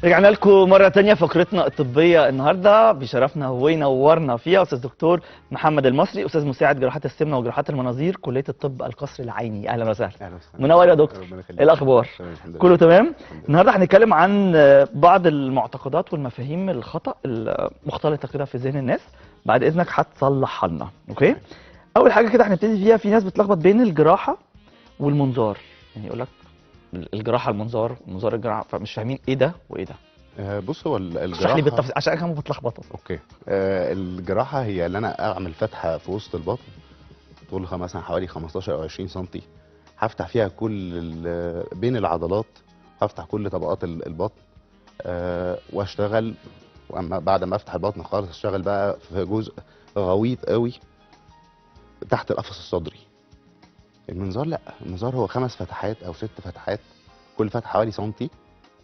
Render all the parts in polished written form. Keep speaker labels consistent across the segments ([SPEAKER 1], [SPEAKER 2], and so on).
[SPEAKER 1] رجعنا لكم مرة تانية فقرتنا الطبية النهاردة بشرفنا وينورنا فيها أستاذ دكتور محمد المصري، أستاذ مساعد جراحات السمنة وجراحات المناظير، كلية الطب القصر العيني. أهلا وسهلا.
[SPEAKER 2] أهلا وسهلا.
[SPEAKER 1] منور يا دكتور.
[SPEAKER 2] ربنا يخليك.
[SPEAKER 1] إيه الأخبار؟
[SPEAKER 2] تمام الحمد لله.
[SPEAKER 1] كله تمام؟
[SPEAKER 2] الحمد لله.
[SPEAKER 1] النهاردة هنتكلم عن بعض المعتقدات والمفاهيم الخطأ المختلطة كده في ذهن الناس، بعد إذنك هتصلحها لنا، okay؟ أول حاجة كده هنبتدي فيها، في ناس بتلخبط بين الجراحة والمنظار، يعني يقول لك الجراحة المنظار، منظار الجراحة، فمش فاهمين ايه ده وايه ده.
[SPEAKER 2] بص، هو
[SPEAKER 1] اشرح لي
[SPEAKER 2] الجراحة
[SPEAKER 1] بالتفصيل عشان انا كمان بتلخبط اصلا.
[SPEAKER 2] okay. الجراحة هي اللي انا اعمل فتحه في وسط البطن طولها مثلا حوالي 15 او 20 سم، هفتح فيها كل بين العضلات، هفتح كل طبقات البطن، واشتغل. واما بعد ما افتح البطن خالص اشتغل بقى في جزء غويط قوي تحت القفص الصدري. المنظار لا، المنظار هو 5 فتحات او 6 فتحات، كل فتحه حوالي سنتي،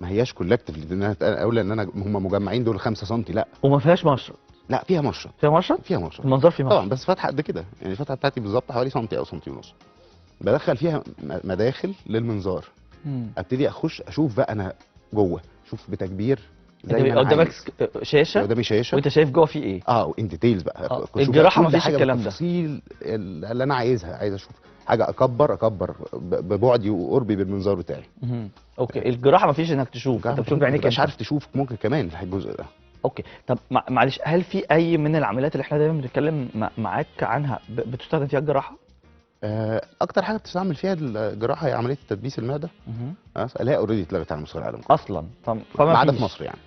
[SPEAKER 2] ما هياش collective لان انا اقول ان انا هم مجمعين دول 5 سنتي، لا.
[SPEAKER 1] وما فيهاش مشرط؟
[SPEAKER 2] لا، فيها مشرط.
[SPEAKER 1] فيها مشرط؟
[SPEAKER 2] فيها مشرط.
[SPEAKER 1] المنظار فيه مشرط
[SPEAKER 2] طبعا، بس فتحه قد كده، يعني الفتحة بتاعتي بالظبط حوالي سنتي او سنتي ونص، بدخل فيها مداخل للمنظار. ابتدي اخش اشوف بقى انا جوه، اشوف بتكبير زي ما انا
[SPEAKER 1] قدامك
[SPEAKER 2] عايز.
[SPEAKER 1] شاشة،
[SPEAKER 2] قدامي شاشة
[SPEAKER 1] وانت شايف جوه في ايه.
[SPEAKER 2] in details بقى.
[SPEAKER 1] الجراحة ما فيش الكلام ده،
[SPEAKER 2] التفاصيل اللي انا عايزها، عايز اشوف حاجة اكبر ببعدي وقربي بالمنظار بتاعي.
[SPEAKER 1] okay. الجراحة ما فيش انك تشوف، انت بتشوف بعينيك،
[SPEAKER 2] مش عارف تشوف ممكن كمان في الجزء ده.
[SPEAKER 1] okay. طب معلش، هل في اي من العمليات اللي احنا دايما بنتكلم معاك عنها بتستخدم فيها الجراحة؟
[SPEAKER 2] اكتر حاجة بتستعمل فيها الجراحة هي عملية تدبيس المعدة. اللي هي already اتلغت على مستوى العالم
[SPEAKER 1] اصلا،
[SPEAKER 2] ما عدا في مصر يعني.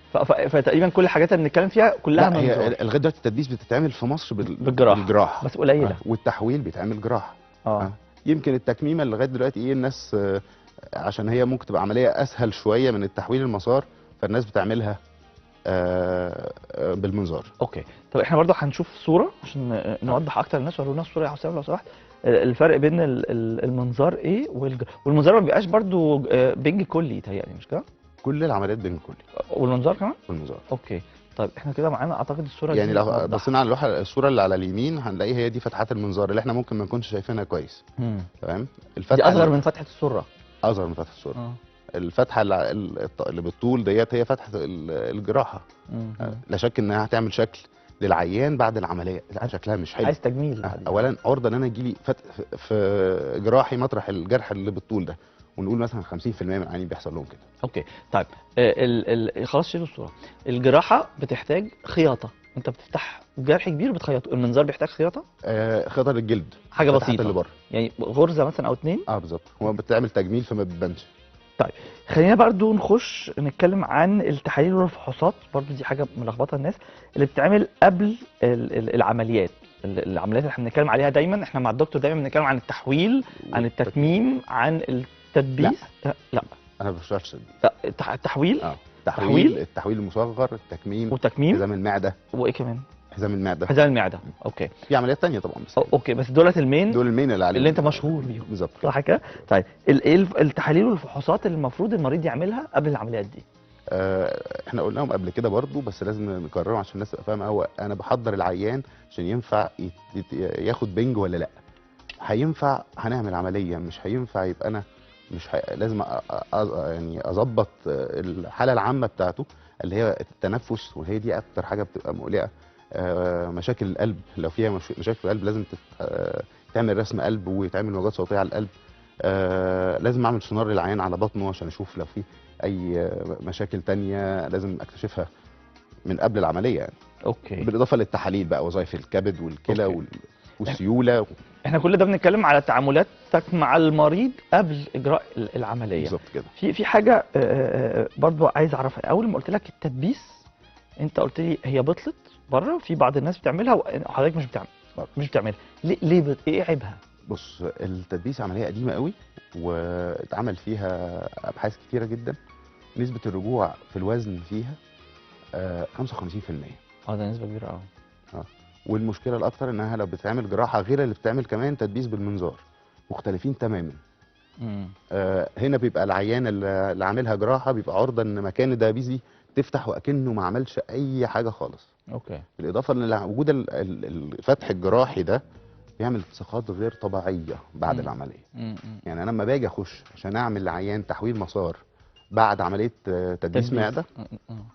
[SPEAKER 1] فتقريبا كل الحاجات اللي بنتكلم فيها كلها
[SPEAKER 2] منظار. هي لغاية دلوقتي التدبيس بتتعمل في مصر
[SPEAKER 1] بالجراحه بس قليله،
[SPEAKER 2] والتحويل بيتعمل جراحه. يمكن التكميمه اللي لغاية دلوقتي ايه الناس، عشان هي ممكن تبقى عملية اسهل شوية من التحويل المسار، فالناس بتعملها بالمنظار.
[SPEAKER 1] okay. طب احنا برضو هنشوف صوره عشان نوضح اكتر للناس، ورونا الصورة يا حسام لو سمحت، الفرق بين المنظار ايه والمنظار. ما بيبقاش برضو بنج كلي تهيألي، مش كده؟
[SPEAKER 2] كل العمليات بنج كلي،
[SPEAKER 1] والمنظار كمان؟
[SPEAKER 2] والمنظار.
[SPEAKER 1] okay. طيب احنا كده معانا اعتقد الصورة
[SPEAKER 2] يعني دي، لو بصينا على اللوحة، الصورة اللي على اليمين هنلاقي هي دي فتحات المنظار اللي احنا ممكن ما نكونش شايفينها كويس. تمام.
[SPEAKER 1] الفتحة دي اصغر من فتحه السرة.
[SPEAKER 2] اصغر من فتحه السرة. الفتحة اللي بالطول ديت هي فتحه الجراحة. لا شك انها هتعمل شكل للعيان بعد العملية، لا شكلها مش حلو،
[SPEAKER 1] عايز تجميل.
[SPEAKER 2] اولا عرضه ان انا يجي لي فتح في جراحي مطرح الجرح اللي بالطول ده، ونقول مثلا 50% من العيانين بيحصل لهم كده.
[SPEAKER 1] okay. طيب خلاص شيلوا الصورة. الجراحة بتحتاج خياطة، انت بتفتح جرح كبير وبتخيطه. المنظار بيحتاج خياطة؟
[SPEAKER 2] خياطة للجلد،
[SPEAKER 1] حاجة بسيطة
[SPEAKER 2] اللي بره،
[SPEAKER 1] يعني غرزه مثلا او 2.
[SPEAKER 2] بالظبط، هو بتعمل تجميل فما بتبانش.
[SPEAKER 1] طيب خلينا برضو نخش نتكلم عن التحاليل والفحوصات، برضو دي حاجة ملخبطة الناس، اللي بتتعمل قبل العمليات. العمليات اللي احنا بنتكلم عليها دايما، احنا مع الدكتور دايما بنتكلم عن التحويل، عن التكميم، عن التدبيس. لا
[SPEAKER 2] انا ما بشتغلش تدبيس.
[SPEAKER 1] التحويل.
[SPEAKER 2] التحويل المصغر، التكميم،
[SPEAKER 1] والتكميم،
[SPEAKER 2] حزام المعدة،
[SPEAKER 1] وايه كمان؟
[SPEAKER 2] حزام المعدة.
[SPEAKER 1] حزام المعدة. okay.
[SPEAKER 2] في عمليات ثانية طبعا بس.
[SPEAKER 1] okay، بس دولت ال main،
[SPEAKER 2] دول ال main اللي عليهم،
[SPEAKER 1] اللي انت مشهور بيهم
[SPEAKER 2] بالظبط،
[SPEAKER 1] صح كده؟ طيب ايه التحاليل والفحوصات اللي المفروض المريض يعملها قبل العمليات دي؟
[SPEAKER 2] احنا قلناهم قبل كده برضو، بس لازم نكررهم عشان الناس تبقى فاهمه. هو انا بحضر العيان عشان ينفع ياخد بنج ولا لا، هينفع هنعمل عملية، مش هينفع، يبقى انا مش لازم يعني اظبط الحالة العامة بتاعته اللي هي التنفس، وهي دي اكتر حاجة بتبقى مقلقة. مشاكل القلب، لو فيها مشاكل في القلب لازم تعمل رسم قلب ويتعمل موجات صوتية على القلب. لازم اعمل سونار للعيان على بطنه عشان اشوف لو في اي مشاكل تانية لازم اكتشفها من قبل العملية يعني.
[SPEAKER 1] okay.
[SPEAKER 2] بالاضافة للتحاليل بقى، وظائف الكبد والكلى والسيوله.
[SPEAKER 1] احنا كل ده بنتكلم على تعاملاتك مع المريض قبل اجراء العملية.
[SPEAKER 2] بالظبط كده.
[SPEAKER 1] في حاجة برضو عايز اعرفها، اول ما قلت لك التدبيس انت قلت لي هي بطلت بره، في بعض الناس بتعملها وحضرتك مش بتعملها، ليه ايه عيبها؟
[SPEAKER 2] بص، التدبيس عملية قديمة قوي واتعمل فيها ابحاث كتيرة جدا، نسبه الرجوع في الوزن فيها 55%.
[SPEAKER 1] ده نسبه كبيرة قوي.
[SPEAKER 2] والمشكلة الاكثر انها لو بتتعمل جراحه غير اللي بتعمل كمان تدبيس بالمنظار، مختلفين تماما. هنا بيبقى العيان اللي عاملها جراحه بيبقى عرضه ان مكان الدبابيس دي تفتح وأكنه ما عملش اي حاجة خالص.
[SPEAKER 1] okay.
[SPEAKER 2] بالاضافة ان وجود الفتح الجراحي ده بيعمل التصاقات غير طبيعية بعد العملية. يعني انا لما باجي اخش عشان اعمل لعيان تحويل مسار بعد عملية تدبيس معده،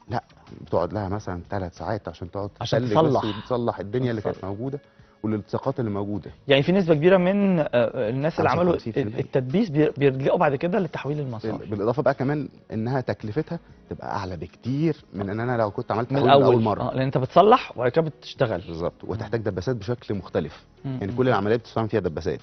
[SPEAKER 2] لا بتقعد لها مثلا 3 ساعات عشان تقعد
[SPEAKER 1] عشان تصلح
[SPEAKER 2] تصلح الدنيا اللي كانت موجودة والالتصاقات اللي موجودة.
[SPEAKER 1] يعني في نسبه كبيرة من الناس اللي عملوا التدبيس بيلجأوا بعد كده للتحويل المسار.
[SPEAKER 2] بالاضافة بقى كمان انها تكلفتها تبقى اعلى بكتير من ان انا لو كنت عملت تحويل من اول مرة.
[SPEAKER 1] لان انت بتصلح وبعد كده بتشتغل.
[SPEAKER 2] بالظبط، وتحتاج دباسات بشكل مختلف. يعني كل العمليات بتستعمل فيها دباسات،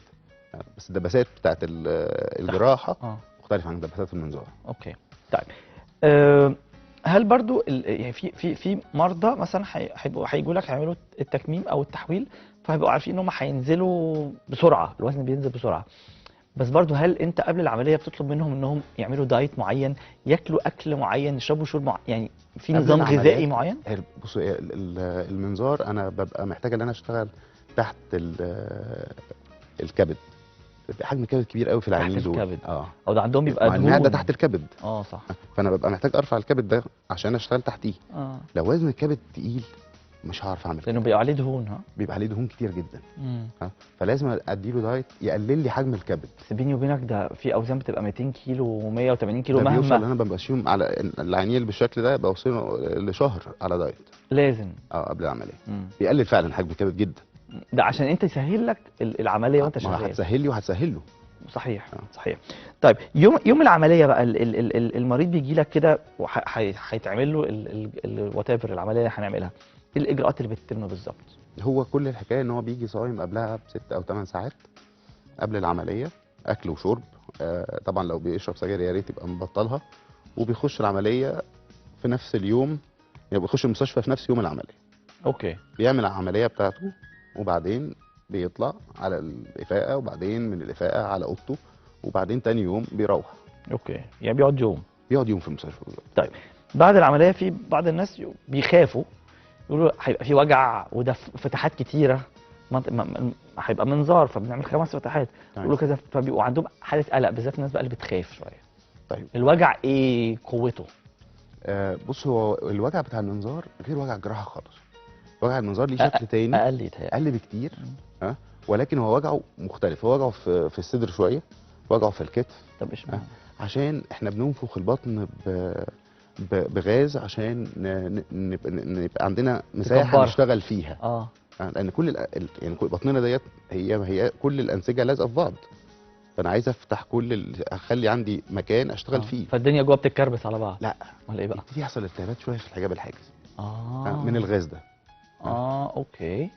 [SPEAKER 2] بس الدباسات بتاعت الجراحة مختلفة عن دباسات المنظار.
[SPEAKER 1] okay طيب، هل برضو يعني في مرضى مثلا هيبقوا هيجوا لك هيعملوا التكميم او التحويل، فهيبقوا عارفين ان هم هينزلوا بسرعة، الوزن بينزل بسرعة، بس برضو هل انت قبل العملية بتطلب منهم انهم يعملوا diet معين، ياكلوا اكل معين، يشربوا شرب معين، يعني في نظام غذائي معين؟
[SPEAKER 2] بصوا، المنظار انا ببقى محتاج ان انا اشتغل تحت الكبد، حجم الكبد كبير قوي في العيانين دول.
[SPEAKER 1] تحت الكبد. او ده عندهم بيبقى دهون.
[SPEAKER 2] المعدة تحت الكبد.
[SPEAKER 1] صح.
[SPEAKER 2] فانا ببقى محتاج ارفع الكبد ده عشان اشتغل تحتيه. لو وزن الكبد تقيل مش هعرف اعمل كده،
[SPEAKER 1] لانه بيبقى عليه دهون. ها،
[SPEAKER 2] بيبقى عليه دهون كتير جدا. فلازم اديله diet يقلل لي حجم الكبد.
[SPEAKER 1] بس بيني وبينك ده في اوزان بتبقى 200 كيلو و180 كيلو،
[SPEAKER 2] مهما بيوصل. انا بمشيهم على العيانين اللي بالشكل ده بوصله لشهر على diet
[SPEAKER 1] لازم
[SPEAKER 2] قبل العملية. بيقلل فعلا حجم الكبد جدا،
[SPEAKER 1] ده عشان انت يسهل لك العملية وانت شغال.
[SPEAKER 2] هتسهل لي وهتسهل له.
[SPEAKER 1] صحيح. صحيح. طيب يوم العملية بقى المريض بيجي لك كده وهيتعمل له whatever العملية اللي هنعملها، ايه الاجراءات اللي بتتم بالظبط؟
[SPEAKER 2] هو كل الحكاية ان هو بيجي صايم قبلها ب6 أو 8 ساعات قبل العملية، اكل وشرب. طبعا لو بيشرب سجاير يا ريت يبقى مبطلها، وبيخش العملية في نفس اليوم، يعني بيخش المستشفى في نفس يوم العملية.
[SPEAKER 1] okay.
[SPEAKER 2] بيعمل العملية بتاعته وبعدين بيطلع على الإفاقة، وبعدين من الإفاقة على أوضته، وبعدين تاني يوم بيروح.
[SPEAKER 1] okay، يعني بيقعد يوم.
[SPEAKER 2] بيقعد يوم في المستشفى بالظبط.
[SPEAKER 1] طيب بعد العملية في بعض الناس بيخافوا، يقولوا هيبقى في وجع وده فتحات كتيرة، هيبقى منظار فبنعمل 5 فتحات، يقولوا كذا، فبيبقوا عندهم حالة قلق، بالذات الناس بقى اللي بتخاف شوية.
[SPEAKER 2] طيب
[SPEAKER 1] الوجع إيه قوته؟
[SPEAKER 2] بص، هو الوجع بتاع المنظار غير وجع الجراحة خالص. وجع المنظار ليه شكل تاني،
[SPEAKER 1] اقل يتهيألي،
[SPEAKER 2] اقل بكتير. ولكن هو وجعه مختلف، هو وجعه في الصدر شوية، وجعه في الكتف.
[SPEAKER 1] طب ايش معنى؟
[SPEAKER 2] عشان احنا بننفخ البطن بغاز عشان نبقى عندنا مساحة نشتغل فيها. لان كل يعني كل بطننا ديت هي كل الانسجة لازقه في بعض، فانا عايز افتح كل اخلي عندي مكان اشتغل فيه.
[SPEAKER 1] فالدنيا جوه بتتكربس على بعض.
[SPEAKER 2] لا
[SPEAKER 1] ولا ايه بقى؟
[SPEAKER 2] يبتدي يحصل التهابات شوية في الحجاب الحاجز. من الغاز ده.
[SPEAKER 1] okay.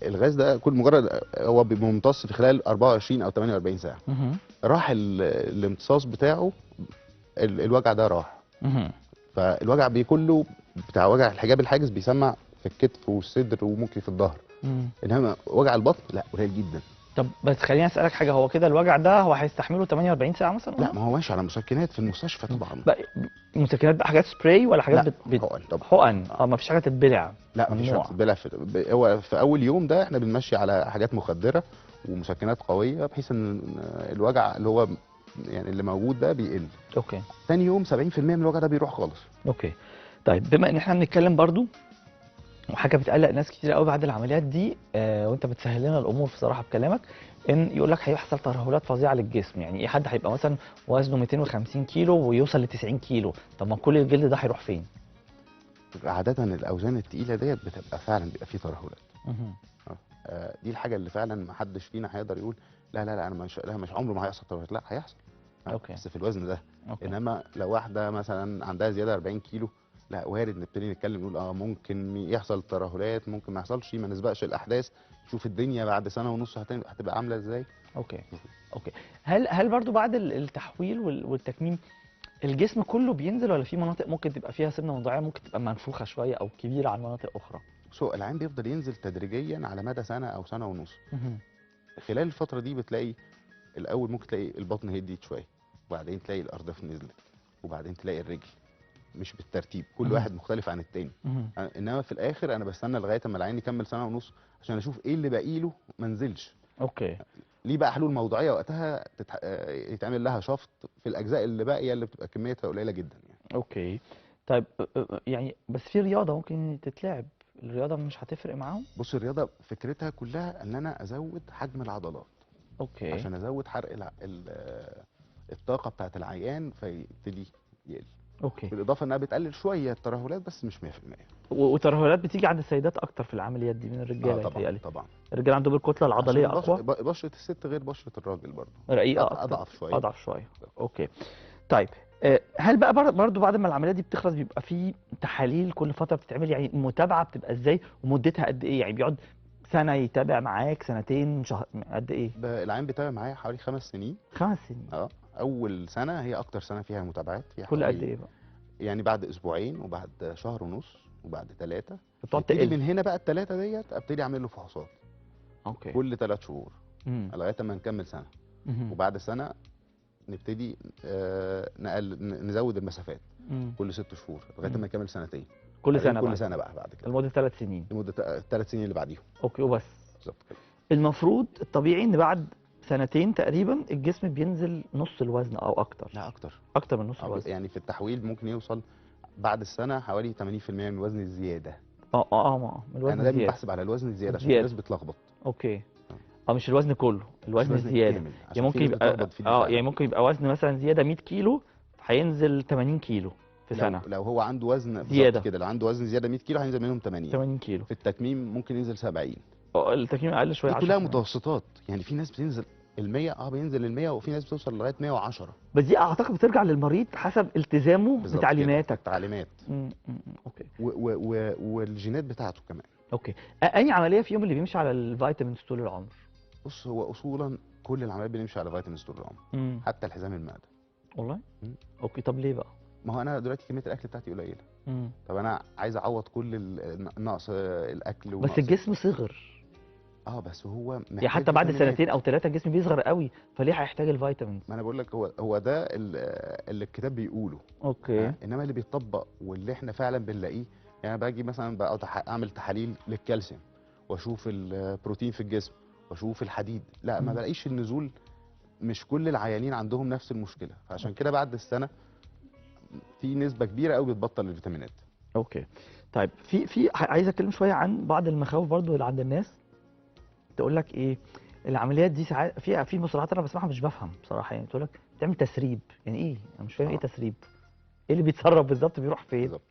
[SPEAKER 2] الغاز ده كل مجرد هو بيبقى ممتص في خلال 24 او 48 ساعة. راح الامتصاص بتاعه، الوجع ده راح. فالوجع كله بتاع وجع الحجاب الحاجز بيسمع في الكتف والصدر وممكن في الظهر. انما وجع البطن لا، قليل جدا.
[SPEAKER 1] طب بس خليني اسالك حاجة، هو كده الوجع ده هو هيستحمله 48 ساعة مثلا؟
[SPEAKER 2] لا، ما هو ماشي على مسكنات في المستشفى طبعا.
[SPEAKER 1] مسكنات بقى حاجات سبراي ولا حاجات؟
[SPEAKER 2] حقن طبعا.
[SPEAKER 1] حقن. ما فيش حاجة تتبلع.
[SPEAKER 2] لا، ما فيش حاجة تتبلع. هو في اول يوم ده احنا بنمشي على حاجات مخدره ومسكنات قوية، بحيث ان الوجع اللي هو يعني اللي موجود ده بيقل.
[SPEAKER 1] okay.
[SPEAKER 2] ثاني يوم 70% من الوجع ده بيروح خالص.
[SPEAKER 1] okay. طيب بما ان احنا بنتكلم برضو وحاجه بتقلق ناس كتير قوي بعد العمليات دي، وانت بتسهل لنا الامور بصراحة بكلامك، ان يقول لك هيحصل ترهلات فظيعة للجسم. يعني ايه حد هيبقى مثلا وزنه 250 كيلو ويوصل ل 90 كيلو؟ طب ما كل الجلد ده هيروح فين؟
[SPEAKER 2] عادة الاوزان الثقيلة ديت بتبقى فعلا بيبقى فيه ترهلات. دي الحاجة اللي فعلا ما حدش فينا هيقدر يقول لا لا لا انا مش، لا مش عمره ما هيحصل ترهلات، لا هيحصل.
[SPEAKER 1] okay.
[SPEAKER 2] بس في الوزن ده.
[SPEAKER 1] okay.
[SPEAKER 2] انما لو واحدة مثلا عندها زيادة 40 كيلو، لا وارد نبتدي نتكلم نقول ممكن يحصل ترهلات، ممكن ما يحصلش، ما نسبقش الاحداث، نشوف الدنيا بعد 1.5 سنة هتبقى عامله ازاي.
[SPEAKER 1] okay. okay. هل برضو بعد التحويل والتكميم الجسم كله بينزل، ولا في مناطق ممكن تبقى فيها سمنه موضعيه ممكن تبقى منفوخه شوية او كبيرة عن مناطق اخرى؟
[SPEAKER 2] العين بيفضل ينزل تدريجيا على مدى سنة او 1.5 سنة. خلال الفترة دي بتلاقي الاول ممكن تلاقي البطن هديت شوية، وبعدين تلاقي الارداف نزلت، وبعدين تلاقي الرجل. مش بالترتيب، كل واحد مختلف عن التاني. انما في الاخر انا بستنى لغاية اما العين يكمل 1.5 سنة عشان اشوف ايه اللي باقي له ما نزلش.
[SPEAKER 1] okay.
[SPEAKER 2] ليه بقى حلول موضعيه وقتها يتعمل لها شفط في الاجزاء اللي باقية اللي بتبقى كميتها قليله جدا يعني.
[SPEAKER 1] okay. طيب يعني بس في رياضة ممكن تتلعب، الرياضة مش هتفرق معاهم؟
[SPEAKER 2] بص، الرياضة فكرتها كلها ان انا ازود حجم العضلات.
[SPEAKER 1] okay.
[SPEAKER 2] عشان ازود حرق الطاقة بتاعت العيان فيبتدي يقل.
[SPEAKER 1] okay.
[SPEAKER 2] بالاضافة انها بتقلل شوية الترهلات بس مش 100%.
[SPEAKER 1] وترهلات بتيجي عند السيدات اكتر في العمليات دي من الرجالة.
[SPEAKER 2] طبعا طبعا.
[SPEAKER 1] الرجالة عندهم الكتلة العضلية اقوى.
[SPEAKER 2] بشره الست غير بشره الراجل برضه،
[SPEAKER 1] رقيقه اكتر،
[SPEAKER 2] اضعف شوية.
[SPEAKER 1] اضعف شوية. okay. طيب هل بقى برضه بعد ما العملية دي بتخلص بيبقى في تحاليل كل فترة بتتعمل؟ يعني المتابعة بتبقى ازاي ومدتها قد ايه؟ يعني بيقعد سنة يتابع معاك، سنتين، شهر، قد ايه؟
[SPEAKER 2] العيان بيتابع معايا حوالي 5 سنين.
[SPEAKER 1] 5 سنين.
[SPEAKER 2] اول سنة هي اكتر سنة فيها متابعات، فيها
[SPEAKER 1] كل قد ايه بقى؟
[SPEAKER 2] يعني بعد اسبوعين وبعد شهر ونص وبعد 3.
[SPEAKER 1] بتقعد تقل
[SPEAKER 2] من هنا بقى ال3 ديت ابتدي اعمل له فحوصات.
[SPEAKER 1] okay.
[SPEAKER 2] كل 3 شهور لغاية ما نكمل سنة. وبعد سنة نبتدي نزود المسافات. كل 6 شهور لغاية ما نكمل سنتين.
[SPEAKER 1] كل سنة
[SPEAKER 2] كل سنة بقى بعد كده
[SPEAKER 1] لمدة 3 سنين.
[SPEAKER 2] لمدة 3 سنين اللي بعديهم.
[SPEAKER 1] okay وبس.
[SPEAKER 2] بالظبط كده.
[SPEAKER 1] المفروض الطبيعي ان بعد سنتين تقريبا الجسم بينزل نص الوزن او اكتر.
[SPEAKER 2] لا اكتر،
[SPEAKER 1] اكتر من نص الوزن.
[SPEAKER 2] يعني في التحويل ممكن يوصل بعد السنة حوالي 80% من الوزن الزيادة.
[SPEAKER 1] من الوزن
[SPEAKER 2] انا دايما بحسب على الوزن الزيادة عشان الناس بتلخبط.
[SPEAKER 1] okay. مش الوزن كله، الوزن الزيادة. يعني ممكن يبقى يعني ممكن يبقى وزن مثلا زيادة 100 كيلو هينزل 80 كيلو في سنة.
[SPEAKER 2] لو هو عنده وزن
[SPEAKER 1] زيادة
[SPEAKER 2] كده، لو عنده وزن زيادة 100 كيلو هينزل منهم 80 كيلو. في التكميم ممكن ينزل 70.
[SPEAKER 1] التكميم اقل شوية.
[SPEAKER 2] دي كلها متوسطات، يعني في ناس بتنزل ال100، بينزل ال100، وفي ناس بتوصل لغاية 110.
[SPEAKER 1] بس دي اعتقد بترجع للمريض حسب التزامه بتعليماتك.
[SPEAKER 2] تعليمات.
[SPEAKER 1] okay.
[SPEAKER 2] والجينات بتاعته كمان.
[SPEAKER 1] okay. اي عملية فيهم اللي بيمشي على ال vitamins طول العمر؟
[SPEAKER 2] بص، هو اصولا كل العمليات بنمشي على vitamins طول العمر. حتى الحزام المعدة.
[SPEAKER 1] والله؟ okay. طب ليه بقى؟
[SPEAKER 2] ما هو انا دلوقتي كمية الاكل بتاعتي قليله. طب انا عايز اعوض كل نقص الاكل
[SPEAKER 1] بس الجسم صغر.
[SPEAKER 2] بس هو محتاج
[SPEAKER 1] يعني حتى بعد 2 أو 3 الجسم بيصغر قوي، فليه هيحتاج ال vitamins؟
[SPEAKER 2] ما انا بقول لك هو ده اللي الكتاب بيقوله.
[SPEAKER 1] okay.
[SPEAKER 2] انما اللي بيتطبق واللي احنا فعلا بنلاقيه، يعني باجي مثلا بقعد اعمل تحاليل للكالسيوم واشوف البروتين في الجسم واشوف الحديد، لا ما بلاقيش النزول. مش كل العيانين عندهم نفس المشكلة، فعشان كده بعد السنة في نسبه كبيرة قوي بتبطل الفيتامينات.
[SPEAKER 1] okay. طيب في عايز اتكلم شوية عن بعض المخاوف برضو اللي عند الناس. تقول لك ايه العمليات دي؟ ساعات في مصطلحات انا بسمعها مش بفهم بصراحة. يعني تقول لك بتعمل تسريب، يعني ايه؟ انا مش فاهم ايه تسريب؟ ايه اللي بيتسرب بالظبط؟ بيروح فين؟
[SPEAKER 2] بالظبط.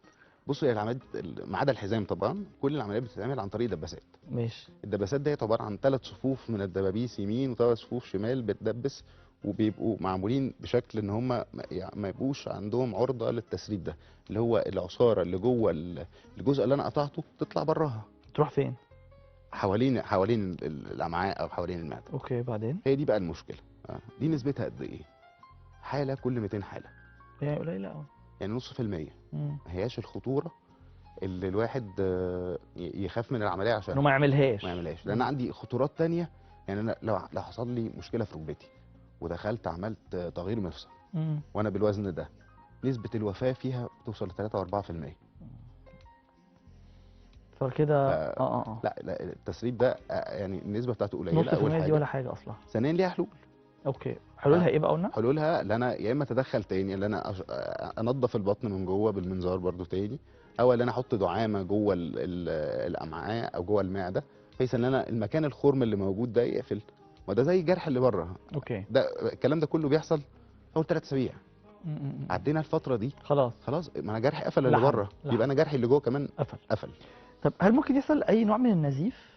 [SPEAKER 2] بصوا، هي العمليات ما عدا الحزام طبعا كل العمليات بتتعمل عن طريق دباسات.
[SPEAKER 1] ماشي.
[SPEAKER 2] الدباسات ديت عبارة عن 3 صفوف من الدبابيس يمين و3 صفوف شمال بتدبس، وبيبقوا معمولين بشكل ان هم ما يبقوش عندهم عرضه للتسريب ده، اللي هو العصاره اللي جوه الجزء اللي انا قطعته تطلع براها.
[SPEAKER 1] تروح فين؟
[SPEAKER 2] حوالين الامعاء او حوالين المعدة.
[SPEAKER 1] okay. بعدين
[SPEAKER 2] هي دي بقى المشكلة. دي نسبتها قد ايه؟ حاله كل 200 حاله،
[SPEAKER 1] يعني قليله قوي،
[SPEAKER 2] يعني 0.5%. ما هياش الخطورة اللي الواحد يخاف من العملية عشان
[SPEAKER 1] انه ما يعملهاش.
[SPEAKER 2] ما يعملهاش، لان عندي خطورات تانية. يعني انا لو حصل لي مشكلة في ركبتي ودخلت عملت تغيير مفصل وانا بالوزن ده، نسبه الوفاة فيها بتوصل ل 3 و 4%.
[SPEAKER 1] فكده
[SPEAKER 2] لا لا، التسريب ده يعني النسبة بتاعته قليله.
[SPEAKER 1] اول حاجة دي ولا حاجة اصلا.
[SPEAKER 2] ثانيا ليها حلول.
[SPEAKER 1] okay. حلولها ايه بقى قلنا؟
[SPEAKER 2] حلولها اللي انا يا اما اتدخل تاني، اللي انا انضف البطن من جوه بالمنظار برضو تاني، او اللي انا احط دعامة جوه الامعاء او جوه المعدة، بحيث ان انا المكان الخرم اللي موجود ده يقفل. ما ده زي الجرح اللي بره.
[SPEAKER 1] okay.
[SPEAKER 2] ده الكلام ده كله بيحصل اول 3 اسابيع. عدينا الفترة دي خلاص، ما انا جرحي قفل اللي بره، يبقى انا جرحي اللي جوه كمان قفل.
[SPEAKER 1] طب هل ممكن يحصل اي نوع من النزيف؟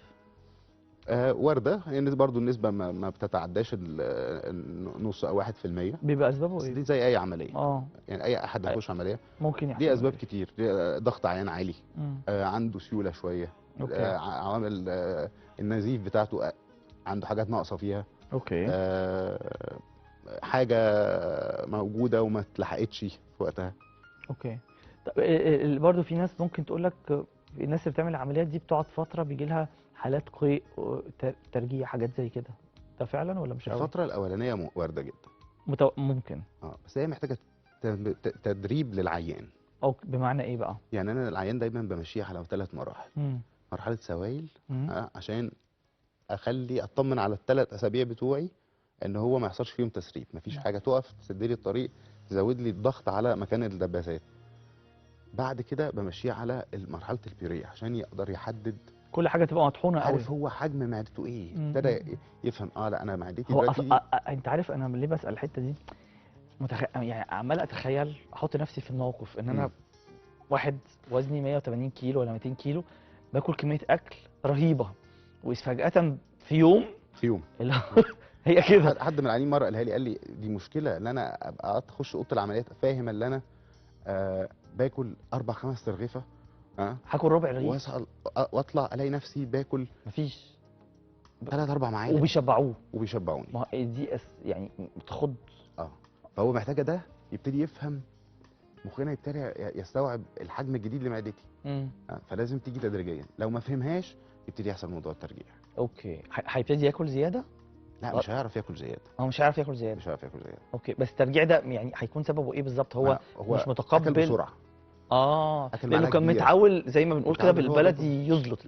[SPEAKER 2] وارده، يعني برضو النسبة ما بتتعداش النص او 1%.
[SPEAKER 1] بيبقى اسبابه ايه؟
[SPEAKER 2] دي زي اي عملية. يعني اي احد هيخش عملية
[SPEAKER 1] ممكن يحصل.
[SPEAKER 2] دي اسباب كتير، ضغط عيان عالي، عنده سيولة شوية،
[SPEAKER 1] okay.
[SPEAKER 2] عوامل النزيف بتاعته عنده حاجات ناقصه فيها.
[SPEAKER 1] okay.
[SPEAKER 2] حاجة موجودة وما اتلحقتش في وقتها.
[SPEAKER 1] okay. طب برضو في ناس ممكن تقول لك الناس اللي بتعمل العمليات دي بتقعد فترة بيجي لها حالات قيء، ترجيع، حاجات زي كده، ده فعلا ولا مش قوي؟
[SPEAKER 2] الفترة الاولانية وارده جدا.
[SPEAKER 1] ممكن.
[SPEAKER 2] بس هي محتاجه تدريب للعيان.
[SPEAKER 1] او بمعنى ايه بقى؟
[SPEAKER 2] يعني انا العيان دايما بمشيه على 3 مراحل. مرحلة سوائل عشان اخلي اطمن على ال3 اسابيع بتوعي ان هو ما يحصلش فيهم تسريب، مفيش حاجة تقف تسد لي الطريق تزود لي الضغط على مكان الدباسات. بعد كده بمشيه على مرحلة البيوريه عشان يقدر يحدد
[SPEAKER 1] كل حاجة تبقى مطحونه قوي،
[SPEAKER 2] عارف هو حجم معدته ايه، ابتدى يفهم لا انا معدتي
[SPEAKER 1] دلوقتي. انت عارف انا ليه بسال الحتة دي؟ يعني عمال اتخيل، احط نفسي في الموقف ان انا واحد وزني 180 كيلو ولا 200 كيلو، باكل كمية اكل رهيبة، وفجاة في يوم هي كده.
[SPEAKER 2] حد من العيانين مرة قالها لي، قال لي دي مشكلة ان انا ابقى اخش اوضة العمليات فاهم ان انا باكل 4 5 ترغيفه،
[SPEAKER 1] هاكل ربع رغيف
[SPEAKER 2] واطلع الاقي نفسي باكل
[SPEAKER 1] مفيش
[SPEAKER 2] 3 4 معالق، وبيشبعوني.
[SPEAKER 1] ما دي يعني بتخض.
[SPEAKER 2] فهو محتاجه ده يبتدي يفهم، مخنا يبتدي يستوعب الحجم الجديد لمعدتي. فلازم تيجي تدريجيا، لو ما فهمهاش يبتدي يحصل موضوع الترجيع.
[SPEAKER 1] okay، هيبتدي ياكل زيادة؟ لا،
[SPEAKER 2] مش هيعرف ياكل زيادة.
[SPEAKER 1] هو مش هيعرف ياكل زيادة.
[SPEAKER 2] مش هيعرف ياكل زيادة.
[SPEAKER 1] okay، بس الترجيع ده يعني هيكون سببه ايه بالظبط؟ هو مش متقبل،
[SPEAKER 2] اكل بسرعة.
[SPEAKER 1] لانه كان متعود زي ما بنقول كده بالبلدي يزلط.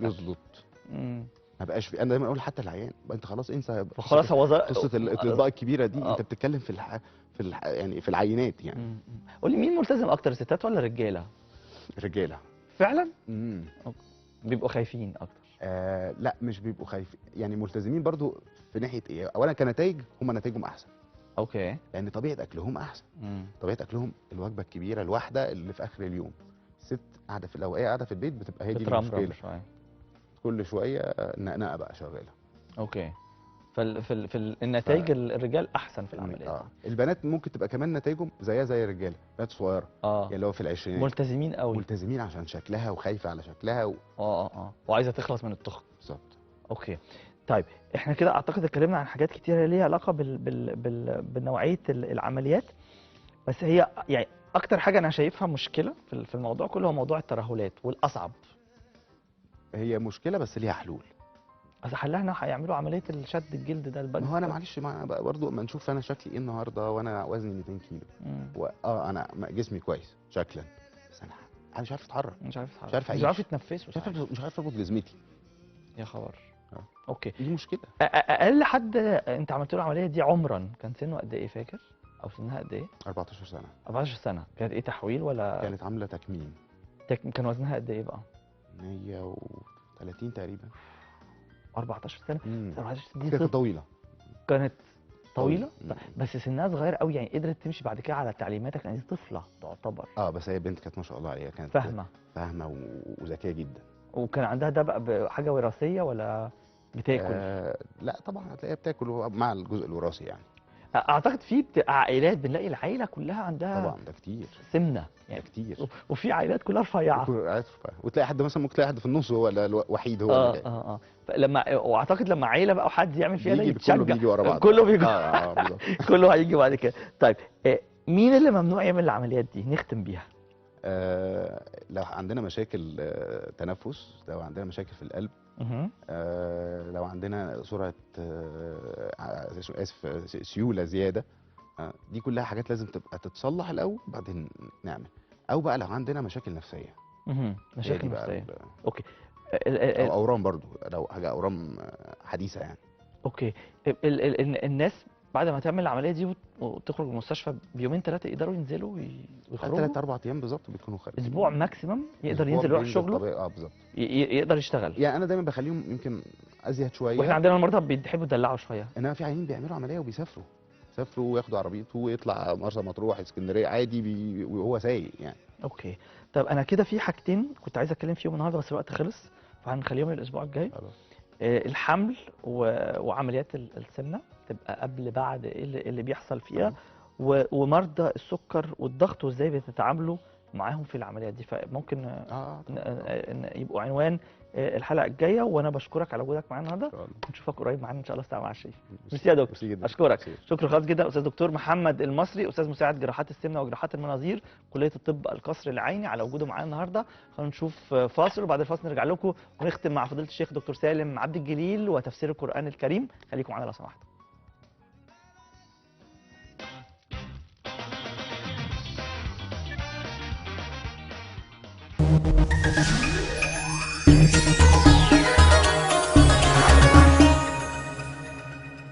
[SPEAKER 2] ما بقاش في. انا دايما اقول حتى العيان انت خلاص انسى،
[SPEAKER 1] خلاص هو
[SPEAKER 2] قصة الاطباق الكبيرة دي. انت بتتكلم في يعني في العينات يعني.
[SPEAKER 1] قول لي مين ملتزم اكتر، الستات ولا الرجالة؟
[SPEAKER 2] الرجالة.
[SPEAKER 1] فعلا؟ بيبقوا خايفين اكتر.
[SPEAKER 2] لا، مش بيبقوا خايفين، يعني ملتزمين برضو في ناحية ايه؟ اولا كنتائج هم نتائجهم احسن.
[SPEAKER 1] okay.
[SPEAKER 2] لان طبيعة اكلهم احسن. طبيعة اكلهم الوجبة الكبيرة الواحدة اللي في اخر اليوم. الست قاعدة في، لو هي قاعدة في البيت بتبقى هي دي المشكلة. كل شوية نقنقه بقى شغالة.
[SPEAKER 1] okay. في النتائج الرجال احسن في العمليات.
[SPEAKER 2] البنات ممكن تبقى كمان نتائجهم زيها زي الرجالة، بنات صغيرة. يعني اللي هو في العشرينات
[SPEAKER 1] ملتزمين قوي،
[SPEAKER 2] ملتزمين عشان شكلها وخايفة على شكلها
[SPEAKER 1] وعايزه تخلص من التخن.
[SPEAKER 2] بالظبط.
[SPEAKER 1] okay. طيب احنا كده اعتقد اتكلمنا عن حاجات كتيرة ليها علاقة بنوعيه العمليات، بس هي يعني اكتر حاجة انا شايفها مشكلة في الموضوع كله هو موضوع الترهلات، والاصعب.
[SPEAKER 2] هي مشكلة بس ليها حلول.
[SPEAKER 1] اصل حلها ان هيعملوا عملية الشد الجلد ده البنك.
[SPEAKER 2] ما هو انا معلش، ما برضه ما نشوف انا شكلي ايه النهارده وانا وزني 200 كيلو. انا جسمي كويس شكلا، بس انا مش عارف اتحرك،
[SPEAKER 1] مش عارف اتحرك، مش عارف اتنفس،
[SPEAKER 2] مش عارف اربط جزمتي.
[SPEAKER 1] يا خبر. okay،
[SPEAKER 2] دي مشكلة.
[SPEAKER 1] اقل حد انت عملت له العملية دي عمرا كان سنة قد ايه فاكر؟ او سنها قد ايه؟
[SPEAKER 2] 14 سنة.
[SPEAKER 1] 14 سنة. كانت ايه، تحويل ولا؟
[SPEAKER 2] كانت عامله تكميم.
[SPEAKER 1] كان وزنها قد ايه بقى؟
[SPEAKER 2] 130 تقريبا.
[SPEAKER 1] 14 سنة. 14 سنة دي
[SPEAKER 2] كانت طويلة.
[SPEAKER 1] كانت طويلة؟ بس سنها صغير قوي، يعني قدرت تمشي بعد كده على تعليماتك، يعني دي طفله تعتبر.
[SPEAKER 2] بس هي بنت كانت ما شاء الله عليها، كانت فاهمه وذكيه جدا.
[SPEAKER 1] وكان عندها ده بقى بحاجة وراثية ولا بتاكل؟
[SPEAKER 2] لا طبعا هتلاقيها بتاكل مع الجزء الوراثي يعني.
[SPEAKER 1] اعتقد في عائلات بنلاقي العائلة كلها عندها
[SPEAKER 2] طبعا ده كتير
[SPEAKER 1] سمنه يعني،
[SPEAKER 2] ده كتير.
[SPEAKER 1] وفي عائلات كلها رفيعة،
[SPEAKER 2] وتلاقي حد مثلا، ممكن تلاقي حد في النص هو الوحيد هو
[SPEAKER 1] فلما واعتقد لما عيله بقى وحد يعمل فيها ده يتشجع،
[SPEAKER 2] كله بيجي ورا بعض،
[SPEAKER 1] كله بيجي كله هيجي بعد كده. طيب مين اللي ممنوع يعمل العمليات دي؟ نختم بيها.
[SPEAKER 2] لو عندنا مشاكل تنفس، لو عندنا مشاكل في القلب، لو عندنا سرعة اسف سيولة زيادة، دي كلها حاجات لازم تبقى تتصلح الاول بعدين نعمل. او بقى لو عندنا مشاكل نفسية.
[SPEAKER 1] مشاكل نفسية. okay.
[SPEAKER 2] او اورام برضو، لو حاجة اورام حديثه يعني.
[SPEAKER 1] okay. الناس بعد ما تعمل العملية دي وتخرج من المستشفى بيومين ثلاثة يقدروا ينزلوا ويخرجوا؟
[SPEAKER 2] 3 4 ايام بالظبط بيكونوا خارجين.
[SPEAKER 1] اسبوع maximum يقدر ينزل يروح شغله.
[SPEAKER 2] بالظبط،
[SPEAKER 1] يقدر يشتغل.
[SPEAKER 2] يعني انا دايما بخليهم يمكن ازيد شوية،
[SPEAKER 1] واحنا عندنا المرضى بيحبوا يدلعوا شوية.
[SPEAKER 2] انما في عيانين بيعملوا عملية وبيسافروا، يسافروا وياخدوا عربيته ويطلع مرسى مطروح اسكندرية عادي وهو سايق يعني.
[SPEAKER 1] okay. طب انا كده في حاجتين كنت عايز اتكلم فيهم النهارده بس الوقت خلص، فهنخليهم الاسبوع الجاي. الحمل وعمليات السمنة تبقى قبل بعد ايه اللي بيحصل فيها، ومرضى السكر والضغط وازاي بتتعاملوا معاهم في العمليات دي، فممكن يبقوا عنوان الحلقة الجاية. وانا بشكرك على وجودك معانا النهارده، ونشوفك قريب معانا ان شاء الله الساعة مع الشريف. ميرسي يا دكتور، اشكرك شكرا خاص جدا استاذ دكتور محمد المصري، استاذ مساعد جراحات السمنة وجراحات المناظير، كليه الطب القصر العيني، على وجوده معانا النهارده. خلينا نشوف فاصل، وبعد الفاصل نرجع لكم ونختم مع فضيلة الشيخ دكتور سالم عبد الجليل وتفسير القران الكريم. خليكم معانا لو سمحتوا.